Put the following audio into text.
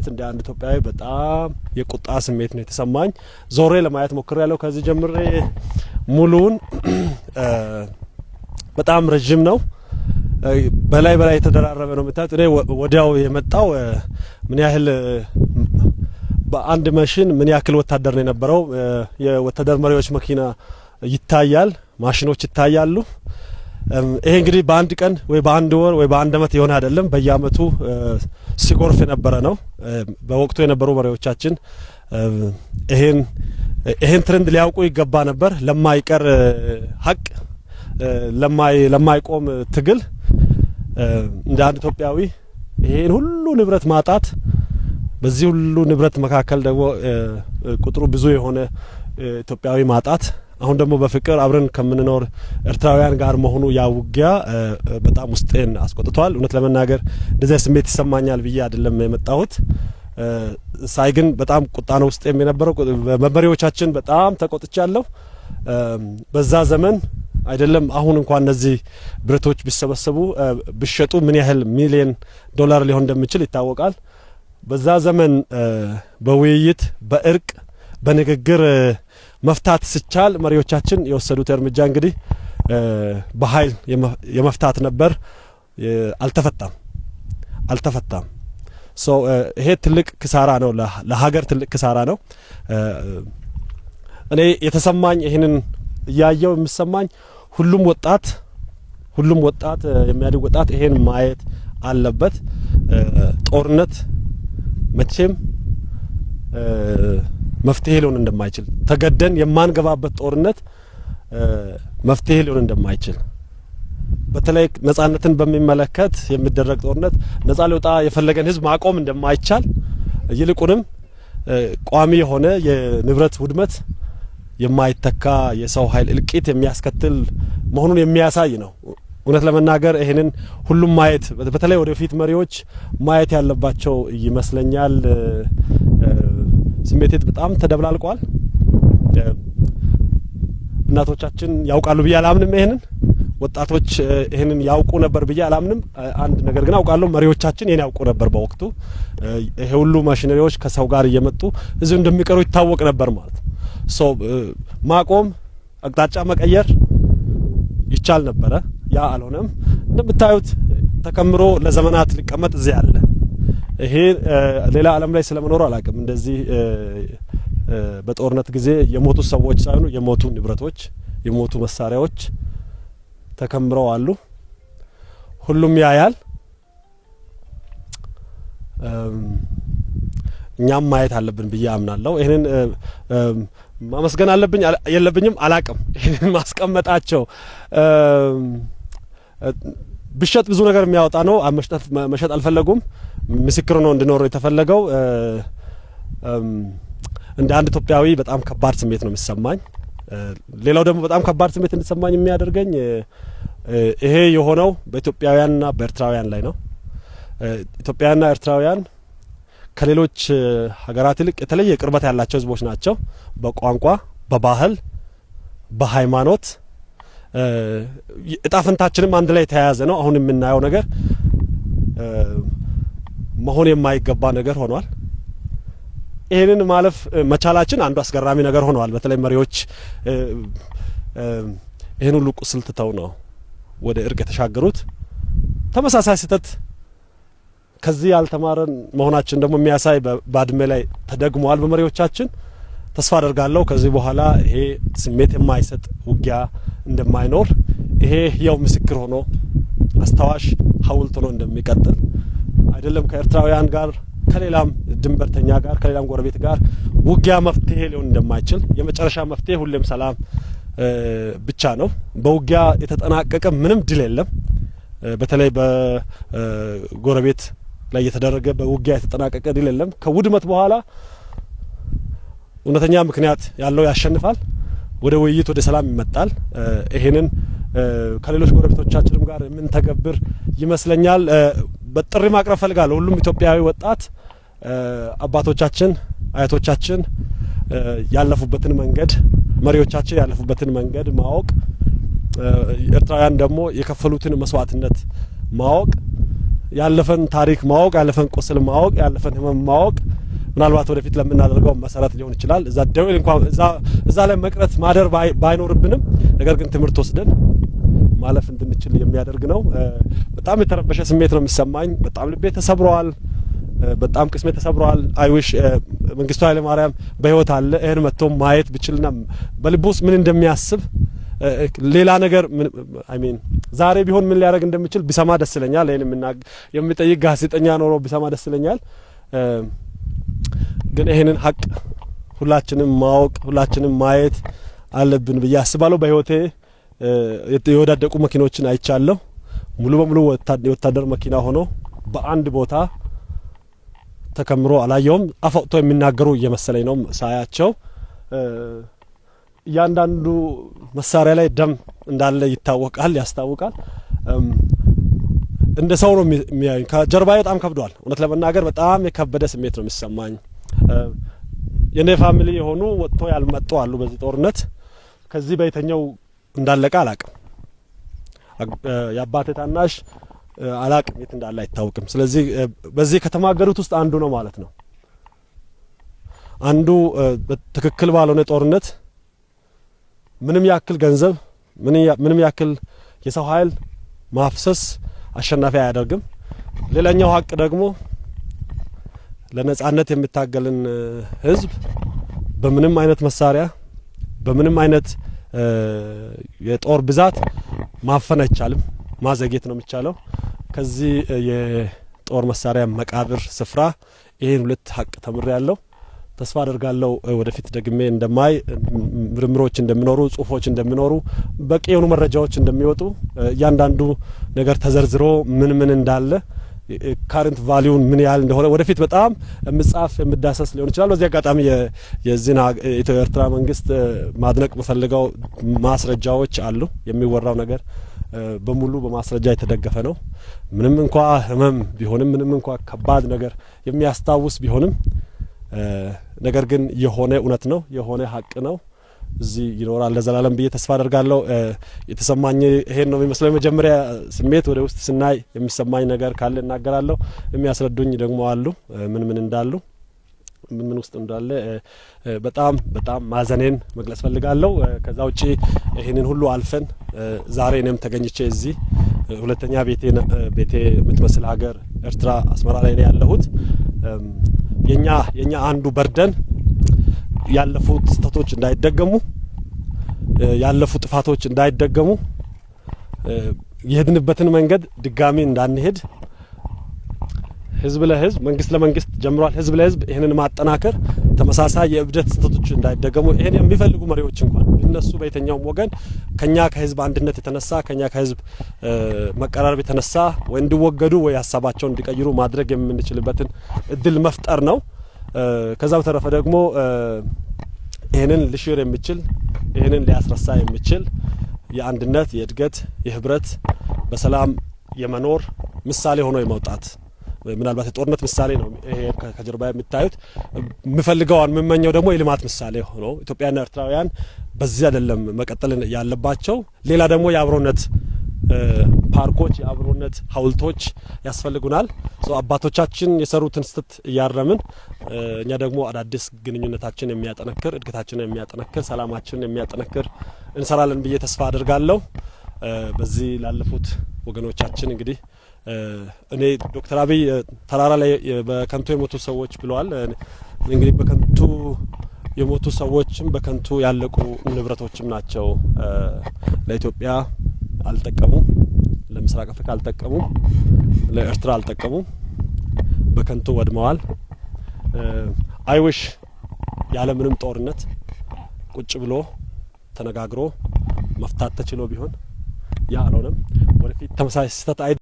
እንደ አንድ ኢትዮጵያዊ በጣም የቁጣ ስሜት ነው የተሰማኝ። ዞሬ ለማየት ሞክሬያለሁ። ከዚህ ጀምሬ ሙሉውን በጣም ረዥም ነው። በላይ በላይ የተደራረበ ነው የምታዩት። እኔ ወዲያው የመጣው ምን ያህል በአንድ ማሽን ምን ያክል ወታደር ነው የነበረው። የወታደር መሪዎች መኪና ይታያል፣ ማሽኖች ይታያሉ። ይሄ እንግዲህ በአንድ ቀን ወይ በአንድ ወር ወይ በአንድ አመት የሆነ አይደለም። በየአመቱ ሲጎርፍ የነበረ ነው። በወቅቱ የነበሩ መሪዎቻችን ይሄን trend ሊያውቁ ይገባ ነበር። ለማይቀር ሀቅ፣ ለማይቆም ትግል እንደ አንድ ኢትዮጵያዊ ይሄን ሁሉ ንብረት ማጣት፣ በዚህ ሁሉ ንብረት መካከል ደግሞ ቁጥሩ ብዙ የሆነ ኢትዮጵያዊ ማጣት፣ አሁን ደግሞ በፍቅር አብረን ከምንኖር ኤርትራውያን ጋር መሆኑ ያ ውጊያ በጣም ውስጤን አስቆጥቷል። እውነት ለመናገር እንደዚያ ስሜት ይሰማኛል ብዬ አይደለም የመጣሁት። ሳይ ግን በጣም ቁጣ ነው ውስጤም የነበረው። በመሪዎቻችን በጣም ተቆጥቻለሁ። በዛ ዘመን አይደለም አሁን እንኳን እነዚህ ብረቶች ቢሰበሰቡ ቢሸጡ ምን ያህል ሚሊየን ዶላር ሊሆን እንደሚችል ይታወቃል። በዛ ዘመን በውይይት፣ በእርቅ፣ በንግግር መፍታት ሲቻል መሪዎቻችን የወሰዱት እርምጃ እንግዲህ በኃይል የመፍታት ነበር። አልተፈታም፣ አልተፈታም። So ይሄ ትልቅ ኪሳራ ነው፣ ለሀገር ትልቅ ኪሳራ ነው። እኔ የተሰማኝ፣ ይህንን እያየው የሚሰማኝ ሁሉም ወጣት፣ የሚያድግ ወጣት ይሄን ማየት አለበት። ጦርነት መቼም መፍትሄ ሊሆን እንደማይችል፣ ተገደን የማንገባበት ጦርነት መፍትሄ ሊሆን እንደማይችል፣ በተለይ ነጻነትን በሚመለከት የሚደረግ ጦርነት ነጻ ሊወጣ የፈለገን ሕዝብ ማቆም እንደማይቻል፣ ይልቁንም ቋሚ የሆነ የንብረት ውድመት፣ የማይተካ የሰው ኃይል እልቂት የሚያስከትል መሆኑን የሚያሳይ ነው። እውነት ለመናገር ይህንን ሁሉም ማየት፣ በተለይ ወደፊት መሪዎች ማየት ያለባቸው ይመስለኛል። ስሜቴ በጣም ተደብላልቋል። እናቶቻችን ያውቃሉ ብዬ አላምንም። ይህንን ወጣቶች ይህንን ያውቁ ነበር ብዬ አላምንም። አንድ ነገር ግን አውቃለሁ፣ መሪዎቻችን ይህን ያውቁ ነበር። በወቅቱ ይሄ ሁሉ ማሽነሪዎች ከሰው ጋር እየመጡ እዚሁ እንደሚቀሩ ይታወቅ ነበር ማለት ነው። So ማቆም፣ አቅጣጫ መቀየር ይቻል ነበረ። ያ አልሆነም። እንደምታዩት ተከምሮ ለዘመናት ሊቀመጥ እዚህ አለ። ይሄ ሌላ ዓለም ላይ ስለመኖሩ አላውቅም። እንደዚህ በጦርነት ጊዜ የሞቱ ሰዎች ሳይሆኑ የሞቱ ንብረቶች፣ የሞቱ መሳሪያዎች ተከምረው አሉ። ሁሉም ያያል። እኛም ማየት አለብን ብዬ አምናለሁ። ይህንን ማመስገን አለብኝ የለብኝም አላቅም። ይህንን ማስቀመጣቸው ብሸጥ ብዙ ነገር የሚያወጣ ነው። መሸጥ አልፈለጉም። ምስክር ነው እንዲኖር የተፈለገው። እንደ አንድ ኢትዮጵያዊ በጣም ከባድ ስሜት ነው የሚሰማኝ። ሌላው ደግሞ በጣም ከባድ ስሜት እንዲሰማኝ የሚያደርገኝ ይሄ የሆነው በኢትዮጵያውያንና በኤርትራውያን ላይ ነው። ኢትዮጵያውያንና ኤርትራውያን ከሌሎች ሀገራት ይልቅ የተለየ ቅርበት ያላቸው ሕዝቦች ናቸው። በቋንቋ፣ በባህል፣ በሃይማኖት እጣ ፈንታችንም አንድ ላይ የተያያዘ ነው። አሁን የምናየው ነገር መሆን የማይገባ ነገር ሆኗል። ይህንን ማለፍ መቻላችን አንዱ አስገራሚ ነገር ሆነዋል። በተለይ መሪዎች ይህን ሁሉ ቁስል ትተው ነው ወደ እርቅ የተሻገሩት። ተመሳሳይ ስህተት ከዚህ ያልተማረን መሆናችን ደግሞ የሚያሳይ ባድመ ላይ ተደግሟል በመሪዎቻችን። ተስፋ አደርጋለሁ ከዚህ በኋላ ይሄ ስሜት የማይሰጥ ውጊያ እንደማይኖር፣ ይሄ ህያው ምስክር ሆኖ፣ አስታዋሽ ሐውልት ሆኖ እንደሚቀጥል፣ አይደለም ከኤርትራውያን ጋር ከሌላም ድንበርተኛ ጋር ከሌላም ጎረቤት ጋር ውጊያ መፍትሄ ሊሆን እንደማይችል፣ የመጨረሻ መፍትሄ ሁሌም ሰላም ብቻ ነው። በውጊያ የተጠናቀቀ ምንም ድል የለም። በተለይ በጎረቤት ላይ የተደረገ በውጊያ የተጠናቀቀ ድል የለም። ከውድመት በኋላ እውነተኛ ምክንያት ያለው ያሸንፋል። ወደ ውይይት፣ ወደ ሰላም ይመጣል። ይሄንን ከሌሎች ጎረቤቶቻችንም ጋር የምንተገብር ይመስለኛል። በጥሪ ማቅረብ ፈልጋለሁ። ሁሉም ኢትዮጵያዊ ወጣት አባቶቻችን፣ አያቶቻችን ያለፉበትን መንገድ፣ መሪዎቻችን ያለፉበትን መንገድ ማወቅ፣ ኤርትራውያን ደግሞ የከፈሉትን መስዋዕትነት ማወቅ ያለፈን ታሪክ ማወቅ፣ ያለፈን ቁስል ማወቅ፣ ያለፈን ህመም ማወቅ ምናልባት ወደፊት ለምናደርገው መሰረት ሊሆን ይችላል። እዛ ደዌል እንኳን እዛ ላይ መቅረት ማደር ባይኖርብንም ነገር ግን ትምህርት ወስደን ማለፍ እንድንችል የሚያደርግ ነው። በጣም የተረበሸ ስሜት ነው የሚሰማኝ። በጣም ልቤ ተሰብሯል። በጣም ቅስሜ ተሰብሯል። I wish መንግስቱ ኃይለ ማርያም በህይወት አለ፣ ይህን መጥቶ ማየት ብችልና በልቡ ውስጥ ምን እንደሚያስብ፣ ሌላ ነገር፣ I mean፣ ዛሬ ቢሆን ምን ሊያደርግ እንደሚችል ቢሰማ ደስ ይለኛል። ይህን የሚጠይቅ ጋዜጠኛ ኖሮ ቢሰማ ደስ ይለኛል። ግን ይህንን ሀቅ ሁላችንም ማወቅ፣ ሁላችንም ማየት አለብን ብዬ አስባለሁ። በህይወቴ የወዳደቁ መኪኖችን አይቻለሁ። ሙሉ በሙሉ የወታደር መኪና ሆኖ በአንድ ቦታ ተከምሮ አላየውም። አፍ አውጥቶ የሚናገሩ እየመሰለኝ ነው ሳያቸው። እያንዳንዱ መሳሪያ ላይ ደም እንዳለ ይታወቃል፣ ያስታውቃል። እንደ ሰው ነው የሚያዩኝ። ከጀርባዬ በጣም ከብዷል። እውነት ለመናገር በጣም የከበደ ስሜት ነው የሚሰማኝ። የኔ family የሆኑ ወጥቶ ያልመጡ አሉ በዚህ ጦርነት። ከዚህ በየትኛው እንዳለቀ አላቅም። የአባቴ ታናሽ አላቅም፣ የት እንዳለ አይታወቅም። ስለዚህ በዚህ ከተማገዱት ውስጥ አንዱ ነው ማለት ነው። አንዱ ትክክል ባልሆነ ጦርነት ምንም ያክል ገንዘብ፣ ምንም ያክል የሰው ኃይል ማፍሰስ አሸናፊ አያደርግም። ሌላኛው ሀቅ ደግሞ ለነጻነት የሚታገልን ህዝብ በምንም አይነት መሳሪያ፣ በምንም አይነት የጦር ብዛት ማፈን አይቻልም። ማዘግየት ነው የሚቻለው። ከዚህ የጦር መሳሪያ መቃብር ስፍራ ይህን ሁለት ሀቅ ተምሬያለሁ። ተስፋ አደርጋለሁ ወደፊት ደግሜ እንደማይ፣ ምርምሮች እንደሚኖሩ፣ ጽሁፎች እንደሚኖሩ፣ በቂ የሆኑ መረጃዎች እንደሚወጡ፣ እያንዳንዱ ነገር ተዘርዝሮ ምን ምን እንዳለ፣ current value ን ምን ያህል እንደሆነ ወደፊት በጣም የሚጻፍ፣ የሚዳሰስ ሊሆን ይችላል። በዚህ አጋጣሚ የዚህን የኢትዮ ኤርትራ መንግስት ማድነቅ የምፈልገው ማስረጃዎች አሉ። የሚወራው ነገር በሙሉ በማስረጃ የተደገፈ ነው። ምንም እንኳ ህመም ቢሆንም፣ ምንም እንኳ ከባድ ነገር የሚያስታውስ ቢሆንም፣ ነገር ግን የሆነ እውነት ነው፣ የሆነ ሀቅ ነው። እዚህ ይኖራል ለዘላለም ብዬ ተስፋ አደርጋለሁ። የተሰማኝ ይሄን ነው የሚመስለው። የመጀመሪያ ስሜት ወደ ውስጥ ስናይ የሚሰማኝ ነገር ካለ እናገራለሁ። የሚያስረዱኝ ደግሞ አሉ፣ ምን ምን እንዳሉ፣ ምን ምን ውስጥ እንዳለ። በጣም በጣም ማዘኔን መግለጽ ፈልጋለሁ። ከዛ ውጪ ይህንን ሁሉ አልፈን ዛሬ እኔም ተገኝቼ እዚህ ሁለተኛ ቤቴ የምትመስል ሀገር ኤርትራ አስመራ ላይ ነው ያለሁት። የኛ አንዱ burden ያለፉት ስህተቶች እንዳይደገሙ፣ ያለፉ ጥፋቶች እንዳይደገሙ፣ የሄድንበትን መንገድ ድጋሚ እንዳንሄድ ህዝብ ለህዝብ፣ መንግስት ለመንግስት ጀምሯል። ህዝብ ለህዝብ ይህንን ማጠናከር፣ ተመሳሳይ የእብደት ስህተቶች እንዳይደገሙ፣ ይህን የሚፈልጉ መሪዎች እንኳን እነሱ በየትኛውም ወገን ከኛ ከህዝብ አንድነት የተነሳ፣ ከኛ ከህዝብ መቀራረብ የተነሳ ወይ እንዲወገዱ ወይ ሀሳባቸውን እንዲቀይሩ ማድረግ የምንችልበትን እድል መፍጠር ነው። ከዛ በተረፈ ደግሞ ይህንን ሊሽር የሚችል፣ ይህንን ሊያስረሳ የሚችል የአንድነት፣ የእድገት፣ የህብረት፣ በሰላም የመኖር ምሳሌ ሆኖ የመውጣት፣ ምናልባት የጦርነት ምሳሌ ነው ይሄ ከጀርባ የምታዩት። የምፈልገው፣ የምመኘው ደግሞ የልማት ምሳሌ ሆኖ ኢትዮጵያና ኤርትራውያን በዚህ አይደለም መቀጠል ያለባቸው። ሌላ ደግሞ የአብሮነት ፓርኮች፣ የአብሮነት ሐውልቶች ያስፈልጉናል። አባቶቻችን የሰሩትን ስህተት እያረምን እኛ ደግሞ አዳዲስ ግንኙነታችን የሚያጠነክር፣ እድገታችንን የሚያጠነክር፣ ሰላማችንን የሚያጠነክር እንሰራለን ብዬ ተስፋ አድርጋለሁ። በዚህ ላለፉት ወገኖቻችን እንግዲህ እኔ ዶክተር አብይ ተራራ ላይ በከንቱ የሞቱ ሰዎች ብለዋል። እንግዲህ በከንቱ የሞቱ ሰዎችም በከንቱ ያለቁ ንብረቶችም ናቸው። ለኢትዮጵያ አልጠቀሙም፣ ለምስራቅ አፍሪካ አልጠቀሙም፣ ለኤርትራ አልጠቀሙም። በከንቱ ወድመዋል። I wish ያለምንም ጦርነት ቁጭ ብሎ ተነጋግሮ መፍታት ተችሎ ቢሆን፣ ያ አልሆነም። ወደፊት ተመሳሳይ ስህተት አይ